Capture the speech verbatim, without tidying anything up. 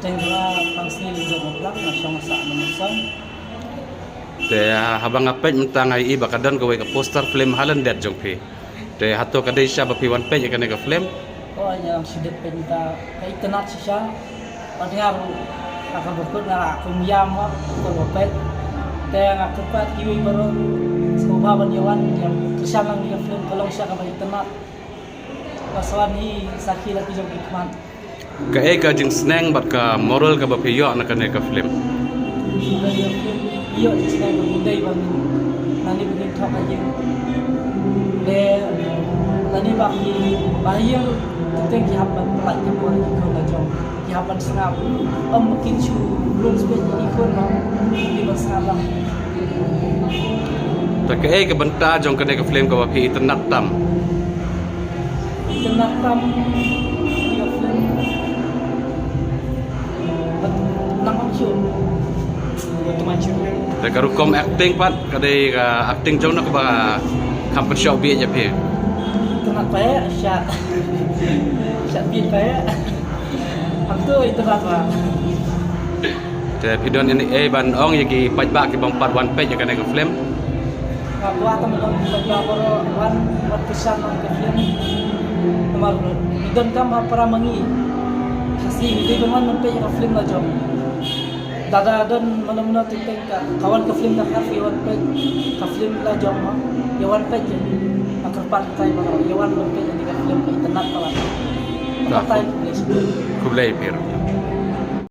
Teng jong nga Pangsngi Lyngjop Mawphlang, nga shong ha Sah Nongmynsong. Te, ah, haba nga peit mynta nga ïohi ba ka don kawei ka poster film Helen Dad jong phi. Te hato ka dei shisha ba phi wan peit ïa kane ka film? Oh, nga dang shu dep peit mynta, ka itynnad shisha. Bad nga ruh, ha kaba kut nga la kum ïam, ba kut ba peit. Te nga kyrpad kiwei baroh sngewbha ban ïa wan, ïa kyrshan lang ïa ka film, ka long shisha kaba itynnad. Ba sa wan hi sakhi la ki jong ki khmat. Kaei ka jingsneng bad ka moral kaba phi ïoh na kane ka film? Ïoh jingsneng ba ngin dei ba ngin, nangne ba ngin thok ha ïing. Le nangne ba ki, ba ha ïing, teng teng ki hap ban pyllait ka por ïa ki khun la jong. Ki hap ban sngap. Ym ba kin shu rung spet ïa ki khun, ym, ki ban sngap lang. Te kaei ka bynta jong kane ka film kaba phi itynnad tam? Itynnad tam ïa ka film. Bad nang ong shu. Te ka rukom acting pat, ka dei ka acting jong no kaba kham pynshoh bieit ïa phi? Itynnad pat, shah. Shah bieit pat. Hangto itynnad pat. Te phi don ei ei ban ong ïa ki paidbah ki bym pat wan peit ïa kane ka film? Nga kwah tang ban ong ïa ki paidbah baroh wan, wan kyrshan ïa ka film. Namar ngi don kam ha para ma ngi. Khasi ngi dei ban wan ban peit ïa ka film la jong. Lada don mano mano teng teng ka, ka wan ka film da ka, ïa wan peit ka film la jong mo. Ïa wan peit ïa. Nga kyrpad ïa ki paidbah baroh ïa wan ban peit ïa ka film, itynnad pat. Khublei. Khublei phi.